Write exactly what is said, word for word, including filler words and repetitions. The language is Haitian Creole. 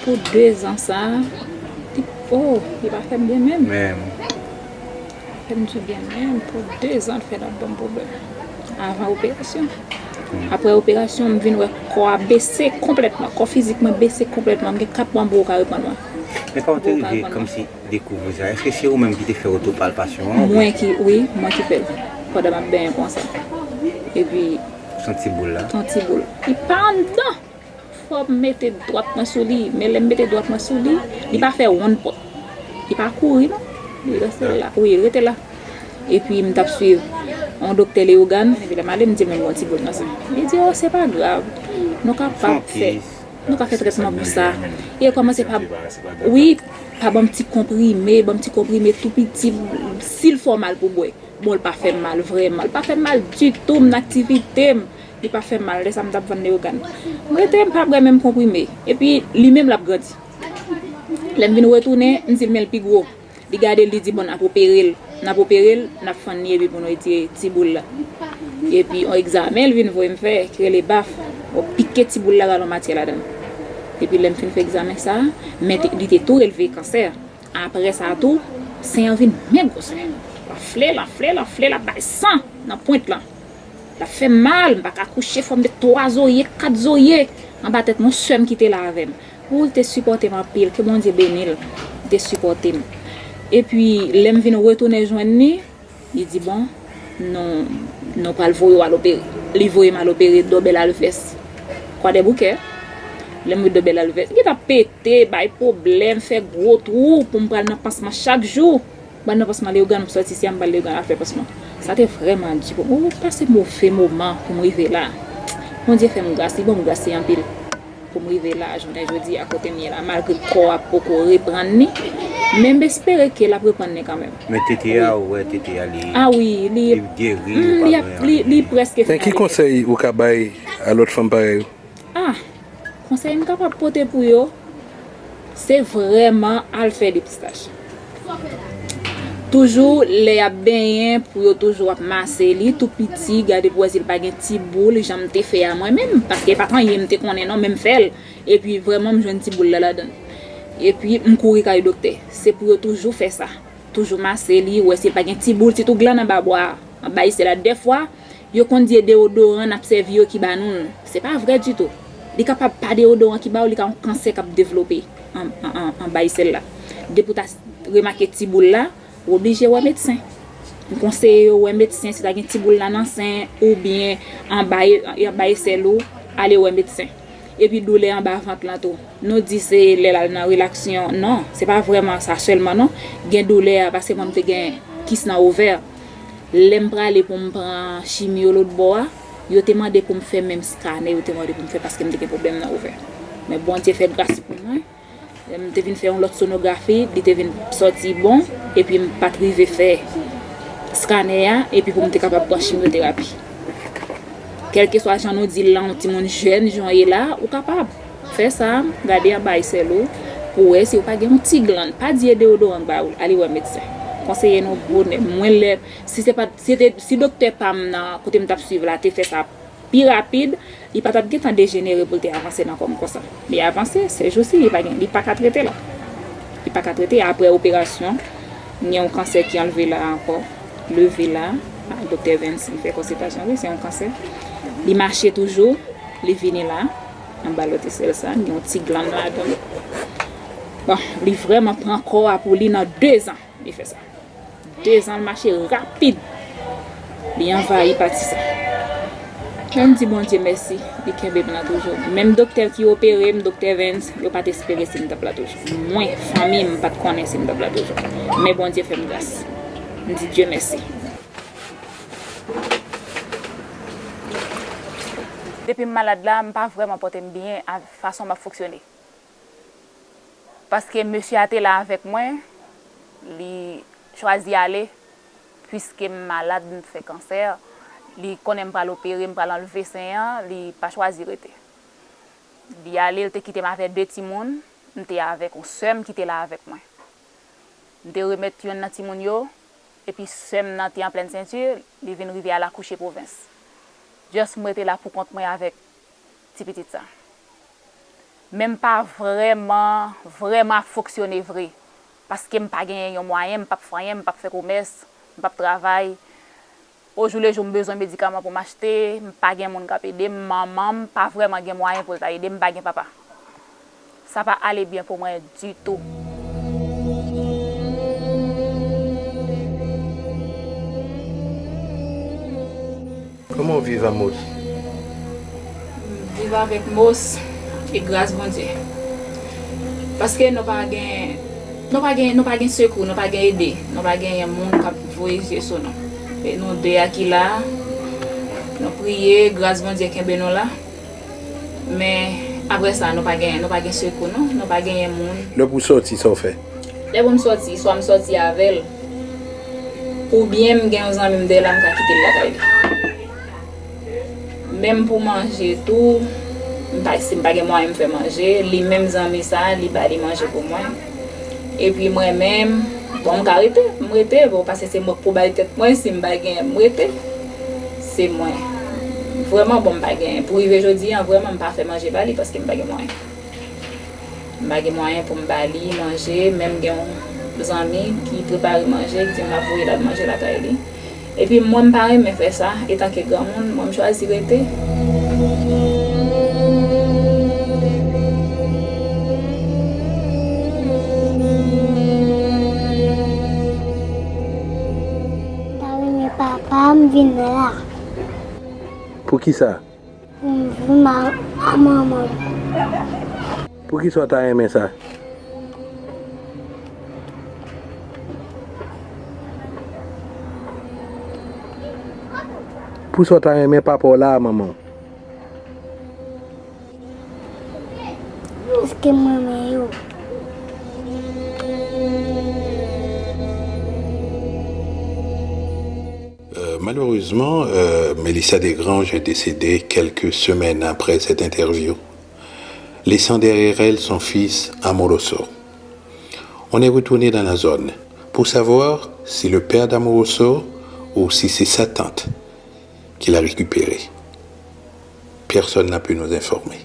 Pou dezan sa, li, oh, li pa fè m byen menm. Menm. Fè m di byen menm, pou dezan, l fè l ap ban m pwoblèm. Avan operasyon. Apre operasyon, m vin wè kò a bese konplètman. Kò fizik mwen bese konplètman. M gen kat mwa bwo ka reprann mwen. Men kòman w te rive kòmsi dekouvri sa? Èske se ou menm ki te fè otopalpasyon an? Mwen ki, wi, mwen ki fè l. Pandan m ap benyen konsa. Epi, yon ti boul la. Yon ti boul. Li pa anndan. Fò m mete dwat mwen sou li. Men lè m mete dwat mwen sou li, li pa fè wonn pòt. Li pa kouri, non. Li rete la. Wi, li rete la. Epi m t ap swiv yon doktè Leyogàn. Epi lè m ale, m di l, men m gen yon ti boul nan san. Li di, o, se pa grav. Nou kapab fè, nou ka fè trètman pou sa. E kòmanse pa, wi, pa ban m ti konprime, ban m ti konprime tou piti. Si l fè w mal pou bwè. Bon, l pa fè m mal vrèman. L pa fè m mal ditou, m nan aktivite m. Li pa fè m mal, lè sa m t ap vann Leyogàn. M rete, m pa bwè menm konprime. Epi, li menm l ap grandi. Lè m vin retounen, m di l, men l pi gwo. Li gade l, li di, bon, n ap opere l. N ap opere l, n ap fann li, epi pou nou retire ti boul la. Epi, yon egzamen, l vin voye m fè, ki rele baf. Yo pike ti boul la, rale yon matyè ladan l. Epi, lè m fin fè egzamen sa, men te, li te tou releve kansè. Apre sa tou, sen an vin men gwosè. L anfle, l anfle, l anfle, l ap bay san nan pwent lan. L ap fè m mal, m pa ka kouche, fò m met twa zorye, kat zorye anba tèt mwen, yon sè m ki te la avè m. Ou, l te sipòte m anpil, ke Bondye beni l. Li te sipòte m. Epi, lè m vin retounen jwenn li, li di, bon, nou, nou pral voye w al opere. Li voye m al opere Dòbèl Alvès, Kwadèboukè. Lè m rive Dòbèl Alvès, li t ap pete, bay pwoblèm, fè gwo twou pou m pral nan pansman chak jou. M pral nan pansman Leyogàn, m sòti isi a, m pral Leyogàn al fè pansman. Sa te vrèman di pou mwen. Ou pase move moman pou m rive la. Bondye fè m gras, li ban m gras li anpil. Pou m rive la, jounen jodi a, kote m ye la, malgre kò a poko reprann li, men m espere ke l ap reprann li kanmenm. Men tete a, ou wè tete a, li, a wi, li, li geri, li, li prèske fini. Men ki konsèy ou ka bay a lòt fanm parèy ou? Ah, konsèy m kapab pote pou yo, se vrèman al fè depistaj. Toujou, lè y ap benyen, pou yo toujou ap mase li, tou piti, gade pou wè si l pa gen ti boul, jan m te fè a mwen menm, paske e pa t anyen m te konnen non, men m fè l, epi vrèman m jwenn ti boul la ladan l. Epi m kouri kay doktè. Se pou yo toujou fè sa. Toujou mase li, wè si l pa gen ti boul, sitou glann anba bwa a, anba esèl la. Dèfwa, yo konn di e deyodoran n ap sèvi yo ki ba nou l. Se pa vrè ditou. Li kapab pa deyodoran ki ba w, li ka yon kansè k ap devlope an, an, an, anba esèl la. Depi w ta remake ti boul la, w oblije wè medsen. M konseye yo wè medsen si ta gen ti boul la nan sen oubyen anba, anba esèl ou, ale wè medsen. Epi doulè anba vant lan tou. Nou di se lè l al nan relaksyon. Non, se pa vrèman sa sèlman non. Gen doulè a, paske mwen m te gen kis nan ovè. Lè m prale pou m pran chimyo lòt bò a, yo te mande pou m fè menm skanè yo te mande pou m fè paske m te gen pwoblèm nan ovè. Men Bondye fè gras pou mwen. Lè m te vin fè yon lòt sonografi, li te vin sòti bon, epi m pa t rive fè skanè a, epi pou m te kapab pran chimyoterapi. Kèlkeswa jan nou di l lan, yon timoun jèn, jan w ye la, ou kapab fè sa, gade anba esèl ou, pou wè si w pa gen yon ti glann. Pa di e deyodoran k ba ou l, ale wè medsen. Konseye nou bonè. Mwen lè, si se pa t, si te, si doktè pa m nan kote m t ap swiv la te fè sa pi rapid, li pa t ap gentan dejenere pou l te avanse nan kò m konsa. Li avanse, sèjousi, li pa gen, li pa ka trete la. Li pa ka trete, apre operasyon, m gen yon kansè ki anlve la ankò. Leve la, ak Doktè Evens, m fè konsiltasyon, wi, se yon kansè. Li mache toujou, li vini la, anba lòt esèl sa, m gen yon ti glann ladan. Bon, li vrèman pran kò a pou li nan dezan, li fè sa. Dezan l mache rapid. Li anvayi pati sa. Men m di Bondye mèsi, li kenbe m la toujou. Menm doktè ki opere m, Doktè Evens, yo pa t espere si m t ap la toujou. Mwen, fanmi m, pa t konnen si m t ap la toujou. Men Bondye fè m gras. M di Dye mèsi. Depi m malad la, m pa vrèman pote m byen ak fason m ap fonksyone. Paske mesye a te la avèk mwen, li chwazi ale, piske m malad, m fè kansè, li konnen m pral opere, m pral anlve sen an, li pa chwazi rete. Li ale, l te kite m avè de timoun, m te avèk yon sè m ki te la avèk mwen. M te remèt yonn nan timoun yo, epi sè m nan te an plèn senti, li vin rive al akouche pwovens. Just m rete la pou kont mwen avèk ti pitit sa. Men m pa vrèman, vrèman ap fonksyone vre. Paske m pa genyen yon mwayen, m p ap fè anyen, m p ap fè komès, m p ap travay. Ojoulejou, m bezwen medikaman pou m achte, m pa gen moun k ap ede m, manman m pa vrèman gen mwayen pou l ta ede m, m pa gen papa. Sa pa ale byen pou mwen ditou. Kòman w viv a Mos? M viv avèk Mos e gras Bondye. Paske nou pa gen nou pa gen nou pa gen sekou, nou pa gen ede, nou pa genyen moun k ap voye zye sou nou. E nou de a ki la, nou priye, gras Bondye kenbe nou la. Men apre sa, nou pa gen nou pa gen sekou non, nou pa genyen moun. Lè pou w sòti, sa w fè? Lè pou m sòti, swa m sòti avè l, oubyen m gen yon zanmi m dèyè la, m ka kite l lakay li. Menm pou manje tou, m pa, si m pa gen mwayen m fè manje, li menm zanmi sa, li ba li manje pou mwen. Epi mwen menm, bon, m ka rete, m rete, bon, paske se mwen k pou bay tèt mwen, si m pa gen, m rete. Se mwen. Vrèman, bon, m pa gen. Pou rive jodi a, vrèman, m pa fè manje ba li paske m pa gen mwayen. M pa gen mwayen pou m ba li manje, menm gen yon zanmi ki prepare manje, ki di m l ap voye l al manje lakay li. Epi mwen m pa renmen fè sa, etanke granmoun, mwen m chwazi rete. M ta renmen papa m vin la. Poukisa? Pou m vin a manman m. Poukisa w ta renmen sa? Poukisa w ta renmen papa w la a manman w? Paske m renmen yo. Euh, malheureusement, euh, Melissa Desgranges est décédée quelques semaines après cette interview, laissant derrière elle son fils Amoroso. On est retourné dans la zone pour savoir si le père d'Amoroso ou si c'est sa tante qui l'a récupéré. Personne n'a pu nous informer.